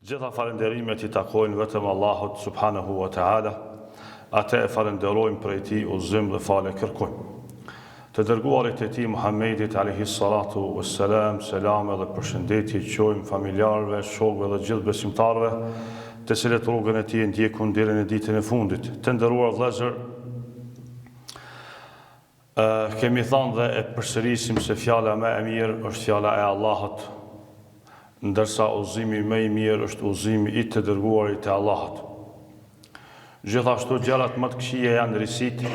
Gjitha falënderimet i takojnë vetëm Allahut subhanehu wa ta'ala, Atë e falënderojmë prej Tij udhëzim dhe falje kërkojmë. Të dërguarit të Tij Muhammedit alejhi salatu ue selam, selame dhe përshëndetje çojmë familjarëve, shokëve dhe gjithë besimtarëve, të cilët rrugën e tij e ndjekun deri në ditën e fundit. Të nderuar vëllezër, Kemi thanë dhe e përsërisim se fjala më e mirë është fjala e Allahut, ndërsa udhëzimi më i mirë është udhëzimi i të dërguarit të Allahut. Gjithashtu gjërat më të këqija janë risitë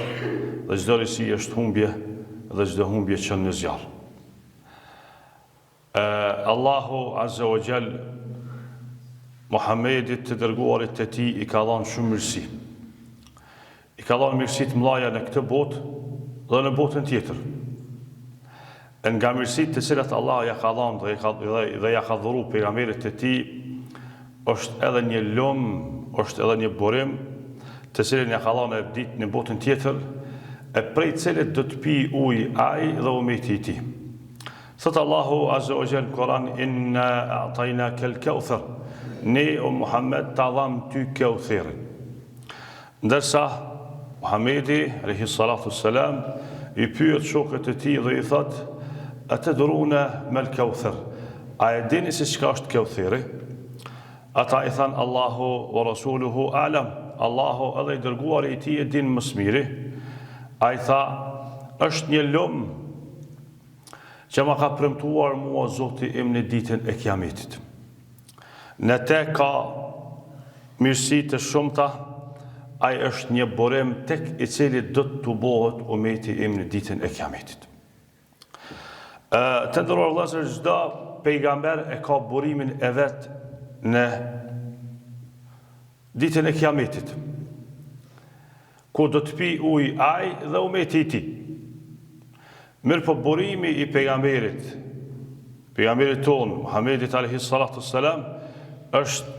dhe çdo risi është humbje dhe çdo humbje çon në zjarr. E, Allahu Azze wa Jall Muhammedit të dërguarit të tij i ka dhanë shumë mirësi. I ka dhanë mirësi të mdhaja në këtë botë dhe në botën tjetër. E nga mirësitë të cilat Allahu ja ka dhanë dhe, ka, dhe, dhe ja ka dhuru pejgamberit të tij, është edhe një lum, është edhe një burim, të cilin ja ka dhanë në ditë në botën tjetër, e prej cilit do të pijë ujë ai dhe umeti i tij. Thotë Allahu Azze wa Jall në Kur'an Inna a'tainaka al-Kauthar. Ne o Muhammed ta dhamë ty Kautherin. Ndërsa Muhammedi alayhi salatu selam i pyet shokët e tij dhe i thotë Atadruna mal Kauthar. A e dini se çka është Kautheri? Ata i thanë Allahu wa rasuluhu a'lam. Allahu edhe i dërguari i tij e din më së miri. Ai tha, është një lum Që ma ka premtuar mua Zoti im në ditën e Kiametit. Në te ka mirësi të shumta, ai është një burim tek i cili do të tubohet umeti im në ditën e Kiametit. Ë, të nderuar vëllezër, çdo pejgamber e ka burimin e vet në ditën e Kiametit. Ku do të pijë ujë ai dhe umeti i tij. Mirëpo burimi i pejgamberit, pejgamberit tonë, Muhammedit alejhi salatu selam, është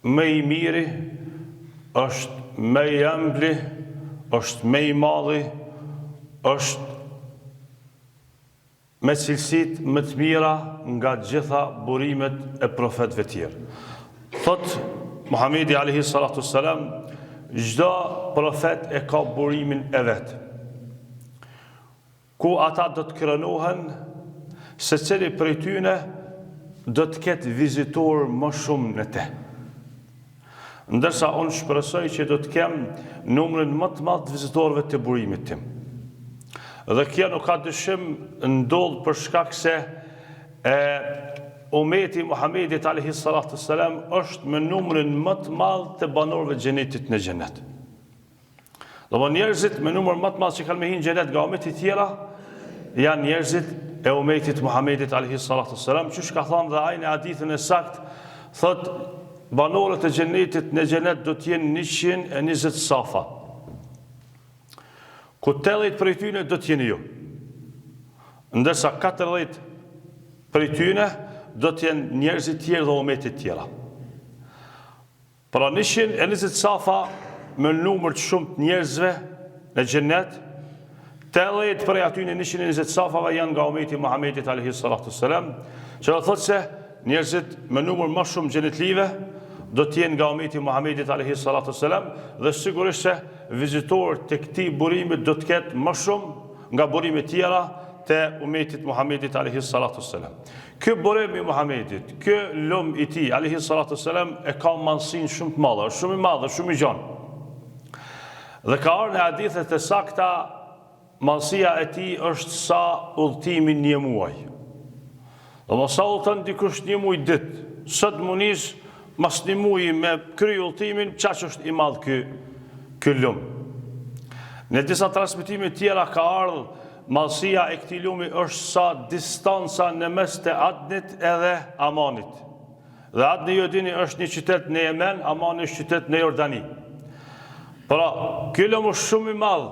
më i miri, është më i ëmbli, është më i madhi, është me cilësitë më të mira nga gjitha burimet e profetëve tjerë. Thotë Muhamedi alejhi salatu selam, çdo profet e ka burimin e vet. Ku ata do të krenohen, secili prej tyne do të ketë vizitorë më shumë në te. Ndërsa unë shpresoj që do të kem numrin më të madh të vizitorëve të burimit tim. Dhe kjo nuk ka dyshim ndodh për shkak se e umeti i Muhamedit alejhi salatu selam është me numrin më të madh të banorëve të xhenetit në xhenet. Domethënë njerëzit me numër më të madh që kanë me hi në xhenet nga umetet tjera janë njerëzit e umetit Muhamedit alejhi salatu selam, qysh ka thënë dhe ai në hadithin e saktë, thotë banorët e xhenetit në xhenet do të jenë 120 safa. Ku 80 prej tyne do të jeni ju. Ndërsa 40 prej tyne do të jenë njerëzit tjerë dhe umetet tjera. Pra 120 safa me numër të shumtë njerëzve në xhennet, 80 prej atyne 120 safave janë nga umeti i Muhamedit alejhi salatu selam, që do të thotë se njerëzit me numër më shumë xhenetlive do të jenë nga umeti i Muhamedit alejhi salatu selam dhe sigurisht se vizitorë të këtij burimi do të ketë më shumë nga burimet tjera të umetit Muhamedit alejhi salatu selam. Ky burim i Muhamedit, ky lum i tij alejhi salatu selam e ka madhësinë shumë të madhe, është shumë i madh, është shumë i gjanë. Dhe ka ardhur në hadithe të sakta madhësia e tij është sa udhëtimi një muaj. Domethënë sa udhëton dikush një muaj ditë, sot m'u nis mas një muaji me kry udhëtimin, qaq është i madh ky ky lum. Në disa transmetime tjera ka ardhur madhësia e këtij lumi është sa distanca në mes të Adnit edhe Amanit. Dhe Adni ju e dini është një qytet në Jemen, Amani është qytet në Jordani. Pra, ky lum është shumë i madh,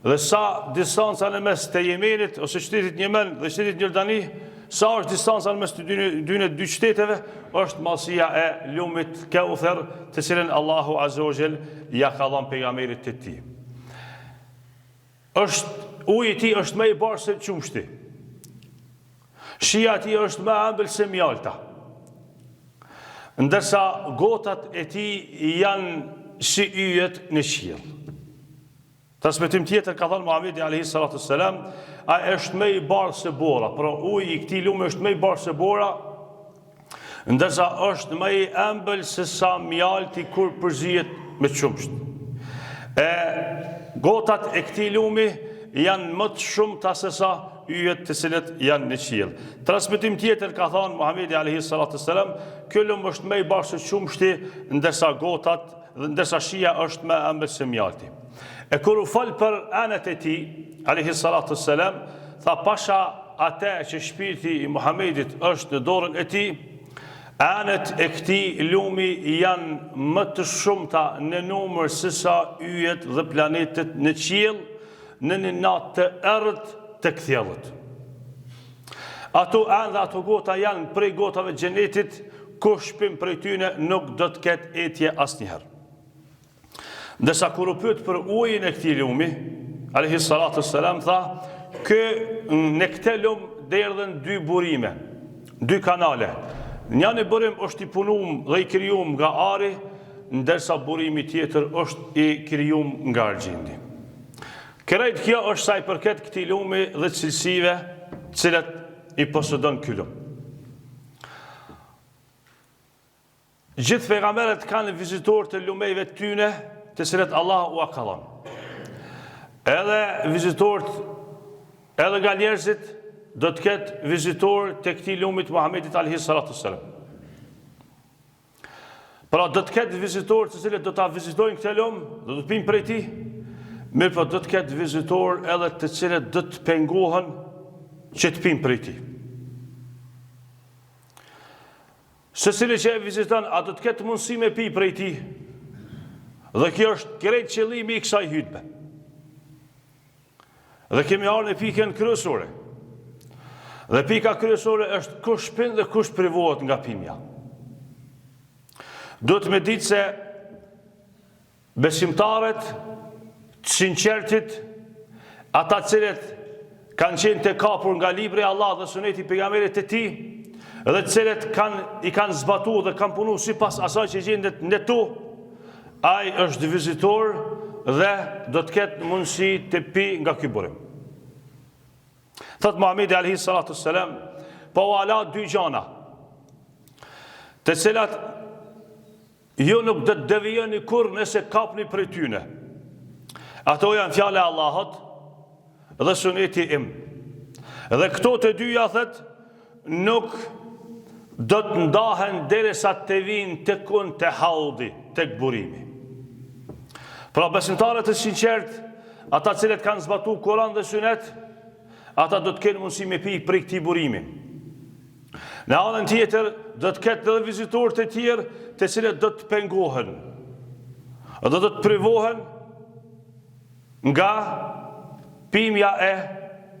Dhe sa distanca në mes të Jemenit ose qytetit në Jemen dhe qytetit në Jordani, sa është distanca në mes të dyne, dyne dy qyteteve, është madhësia e lumit Keuther, të cilën Allahu Azze ue Xhel ja ka dhënë pejgamberit të tij. Është uji i tij është më i bardhë se qumështi. Shija e tij është më e ëmbël se mjalta. Ndërsa gotat e tij janë si yjet në qiell. Transmetim tjetër ka thënë Muhamedi alayhi salatu selam, ai është më i bardhë se bora, pra uji i këtij lumi është më i bardhë se bora, ndërsa është më i ëmbël se sa mjalti kur përzihet me qumësht. E gotat e këtij lumi janë më të shumta se sa yjet të cilët janë në qiell. Transmetim tjetër ka thënë Muhamedi alayhi salatu selam, ky lum është më i bardhë se qumështi, ndërsa gotat dhe ndërsa shija është më e ëmbël se mjalti. E kur u fol për enët e tij, alayhi salatu selam, tha pasha atë që shpirti i Muhamedit është në dorën e tij, enët e këtij lumi janë më të shumta në numër se sa yjet dhe planetet në qiell, në një natë të errët të kthjellët. Ato enë dhe ato gota janë prej gotave të xhenetit, kush pin prej tyne nuk do të ketë etje asnjëherë. Ndërsa kur u pyet për ujin e këtij lumi, alejhi salatu selam tha, kë në këtë lum derdhen dy burime, dy kanale. Njani burim është i punum dhe i krijum nga ari, ndërsa burimi tjetër është i krijum nga argjendi. Krejt kjo është sa i përket këtij lumi dhe cilësive të cilat i posedon ky lum. Gjithë pejgamberët kanë vizitorë të lumejve të tyne, të cilët Allah ua ka dhënë. Edhe vizitorët, edhe nga njerëzit, do të ketë vizitorë të këtij lumit Muhammedit alejhi salatu selam. Pra do të ketë vizitorë të cilët do ta vizitojnë këtë lum, do të pinë prej tij, mirëpo do të ketë vizitorë edhe të cilët do të pengohen që të pinë prej tij. Secili që e viziton, a do të ketë mundësi me pi prej tij? Dhe kjo është krejt qëllimi i kësaj hytbe. Dhe kemi ardhur në pikën kryesore. Dhe pika kryesore është kush pin dhe kush privohet nga pimja. Duhet me ditë se besimtarët, të sinqertit, ata të cilët kanë qenë të kapur nga libri i Allahut dhe suneti i pejgamberit të tij, dhe të cilët kanë i kanë zbatu dhe kanë punu sipas asaj që gjendet në to, Ai është vizitor dhe do të ketë mundësi të pi nga ky burim. Thot Muhamedi alejhi salatu selam, po ua la dy gjana, të cilat ju nuk do të devijoni kurrë nëse kapni prej tyne. Ato janë fjala e Allahut dhe suneti im. Dhe këto të dyja thot nuk do të ndahen derisa të vijnë tek unë te haudi, tek burimi. Pra besimtarët e sinqertë, ata cilët kanë zbatu Kuran dhe Sunet, ata do të kenë mundësi me pi prej këtij burimi. Në anën tjetër, do të ketë edhe vizitorë të tjerë, të cilët do të pengohen dhe do të privohen nga pimja e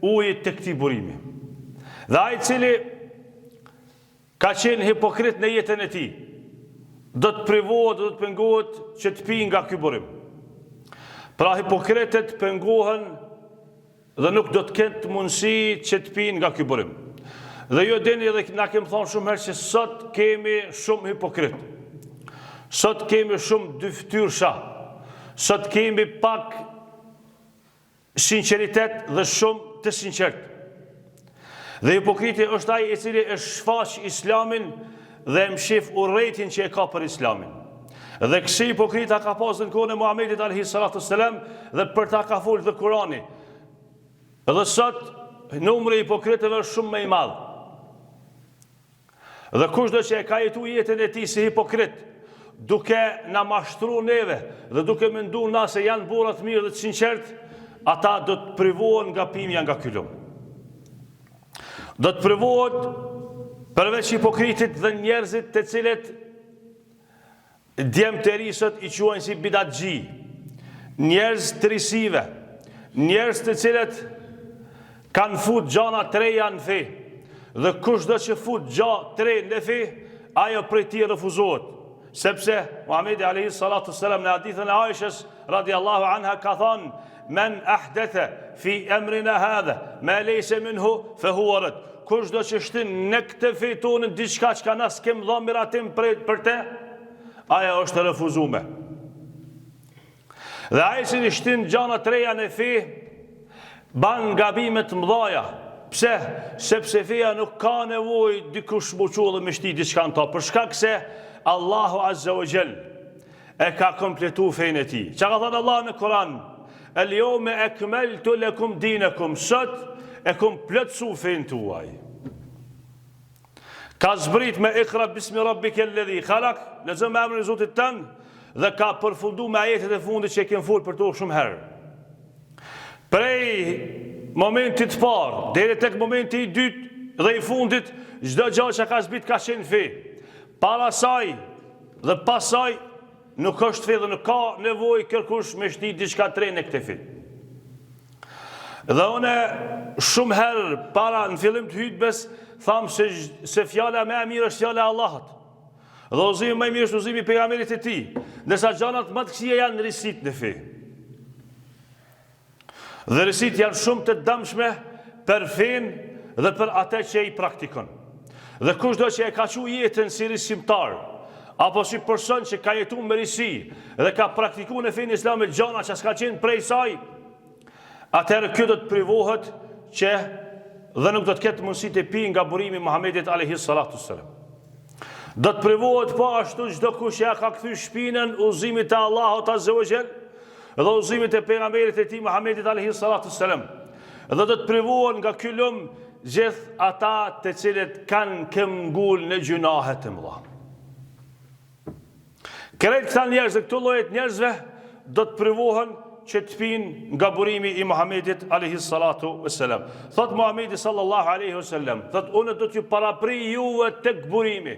ujit të këtij burimi. Dhe ai i cili ka qenë hipokrit në jetën e tij, do të privohet dhe do të pengohet që të pijë nga ky burim. Pra hipokritët pengohen dhe nuk do të ketë mundësi që të pinë nga ky burim. Dhe ju dini edhe na kemi thonë shumë herë që sot kemi shumë hipokrit. Sot kemi shumë dyftyrsha. Sot kemi pak sinqeritet dhe shumë të sinqert. Dhe hipokriti është ai i cili e shfaq islamin dhe e mshif urrejtjen që e ka për islamin. Dhe kësi hipokrita ka pasë në kohën e Muhammedit alejhi salatu selam dhe për ta ka folë dhe Kurani. Dhe sot numri i hipokritëve është shumë më i madh. Dhe kushdo që e ka jetu jetën e tij si hipokrit, duke na mashtru neve dhe duke mendu na se janë burra të mirë dhe të sinqert, ata do të privohen nga pimja nga ky lum. Do të privohet përveç hipokritit dhe njerëzit të cilët Djemtë e ri sot i quajnë si bidatxhi, njerëz të risive, njerëz të cilët kanë fut gjana të reja në fe. Dhe kushdo që fut gja të re në fe, ajo prej tij refuzohet. Sepse Muhamedi alejhi salatu selam në hadithin e Aishës radiallahu anha ka thënë: "Men ahdethe fi emrina hadha ma laysa minhu fa huwa rad." kushdo që shtin në këtë fe tonë diçka çka na s'kem dhonë miratim për, për te, ajo është e refuzume. Dhe ai që shtin gjana të reja në fe, ban gabime të mëdhaja. Pse? Sepse feja nuk ka nevojë dikush m'u çu dhe me shti diçka në ta. Për shkak se Allahu Azza wa Jall e ka kompletu fenë e tij. Çka ka thënë Allahu në Kur'an? El jeume ekmeltu lekum dinekum, sot e kum plotësu fenë tuaj. Ka zbrit me ikra bismi rabbike ledhi khalak, lexo me emrin e Zotit tënd, dhe ka përfundu me ajetet e fundit që e kem fol për to shumë herë. Prej momentit të parë, deri tek momenti i dytë dhe i fundit, çdo gjë që ka zbrit ka qenë fe. Para saj dhe pas saj nuk është fe dhe nuk ka nevojë kërkush me shti diçka të re në këtë fe. Dhe une shumë herë para në fillim të hytbes thamë se, se fjala më e mirë është fjala e Allahut. Dhe udhëzimi më i mirë është udhëzimi i pejgamberit të tij. Ndërsa gjanat më të këqija janë risitë në fe. Dhe risitë janë shumë të dëmshme për fenë dhe për atë që i praktikon. Dhe kushdo që e ka çu jetën si risimtar, apo si person që ka jetu me risi dhe ka praktiku në fenë islame gjana që s'ka qenë prej saj, atëherë ky do të privohet që dhe nuk do të ketë mundësi të pijë nga burimi i Muhamedit alayhi salatu selam. Do të privohet po ashtu çdokush që ja ka kthy shpinën udhëzimit të Allahut azza wa jall dhe udhëzimit të pejgamberit të tij Muhamedit alayhi salatu selam. Dhe do të privohen nga ky lum gjithë ata të cilët kanë këmbgul në gjynahe të mëdha. Krejt këta njerëz dhe këto lloje të njerëzve do të privohen që të pinë nga burimi i Muhamedit alayhi salatu vesselam. Thot Muhamedi sallallahu alaihi wasallam, thot unë do t'ju paraprij juve tek burimi.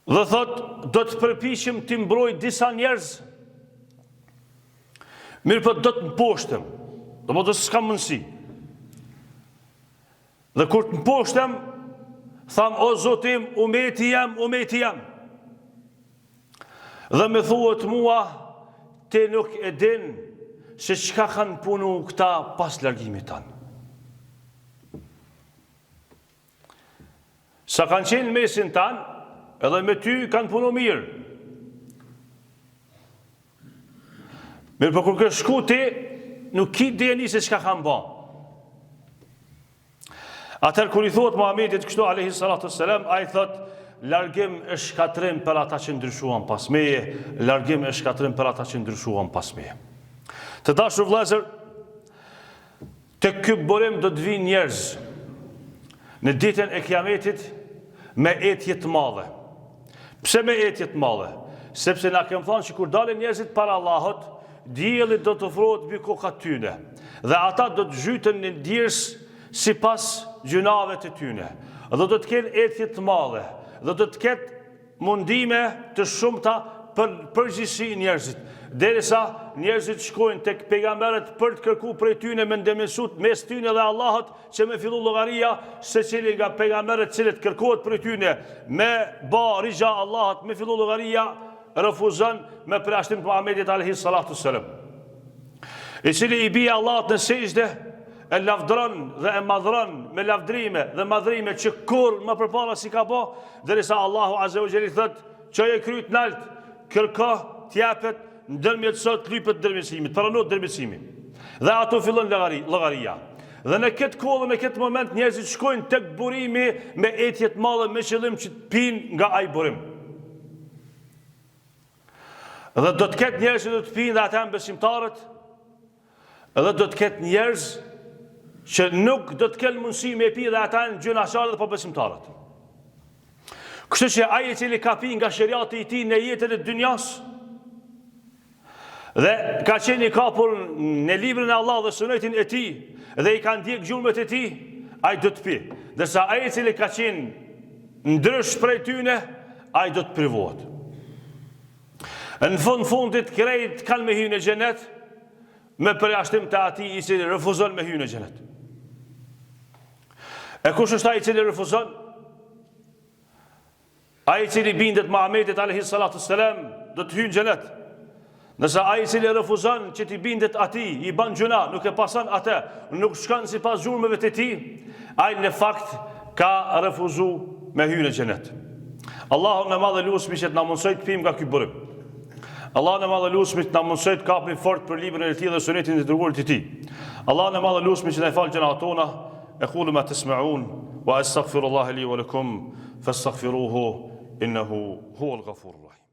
Dhe thot do të përpiqem t'i mbroj disa njerëz. Mirëpo do të mposhtem. Domethënë s'kam mundësi. Dhe kur të mposhtem, tham, o Zoti im, umeti jem, umeti jem. Dhe më thuhet mua, ti nuk e din se çka kanë punu këta pas largimit tanë. Sa kanë qenë në mesin tanë, edhe me ty kanë punu mirë. Mirëpo kur ke shku ti, nuk ki dijeni se çka kanë ba. Atëherë kur i thuhet Muhamedit kështu alayhi salatu selam, ai thot largim e shkatërrim për ata që ndryshuan pas meje, largim e shkatërrim për ata që ndryshuan pas meje. Të dashur vëllezër, Te ky burim do të vijnë njerëz në ditën e Kiametit me etje të madhe. Pse me etje të madhe? Sepse na kem thënë që kur dalin njerëzit para Allahut, dielli do të ofrohet mbi kokat tyne dhe ata do të zhyten në djersë sipas gjynaheve të tyne. Dhe do të kenë etje të madhe dhe do të ketë Mundime të shumta për përgjithësi njerëzit, derisa njerëzit shkojnë tek pejgamberët për të kërku prej tyne me ndërmjetësu mes tyne dhe Allahut që me fillu llogaria, secili nga pejgamberët të cilët kërkohet prej tyne me ba rixha Allahut me fillu llogaria refuzon me përjashtim të Muhamedit alejhi salatu selam. I cili i bie Allahut në sexhde e lavdëron dhe e madhëron me lavdërime dhe madhërime që kurrë më përpara s'i ka bo, derisa Allahu Azze ue Xhel i thot, çoje kryt nalt, kërko t'jepet ndërmjetëso të lypet ndërmjetësimi, të pranohet ndërmjetësimi. Dhe aty fillon llogaria. Dhe në këtë kohë dhe në këtë moment njerëzit shkojnë tek burimi me etje të madhe me qëllim që të pinë nga ai burim. Dhe do të ketë njerëz që do të pinë dhe ata janë besimtarët, Edhe do të ketë njerëz që nuk do të kenë mundësi me pi dhe ata janë gjynahqarët dhe pabesimtarët. Kështu që ai i cili ka pi nga sheriati i tij në jetën e dynjas dhe ka qenë i kapur në librin e Allahut dhe sunetin e tij dhe i ka ndjek gjurmët e tij, ai do të pi. Ndërsa ai i cili ka qenë ndrysh prej tyne, ai do të privohet. Në fund fundit krejt kanë me hy në xhenet, me përjashtim të atij i cili refuzon me hy në xhenet. E kush është ai i cili refuzon? Ai i cili bindet Muhamedit alayhi salatu selam do të hyjë në xhenet. Ndërsa ai i cili refuzon që t'i bindet atij, i ban gjynah, nuk e pason atë, nuk shkon sipas gjurmëve të tij, ai në fakt ka refuzu me hy në xhenet. Allahun e madh e lusmi që të na mundësojë të pimë nga ky burim. Allahun e madh e lusmi të na mundësojë të kapmi fort për librin e tij dhe sunetin e të dërguarit të tij. Allahun e madh e lusmi që të na i falë gjynahet tona, ekulu ma tesmeun, wa estagfirullaha li wa lekum, fastaghfiruhu, innehu huwal gafurur rahim.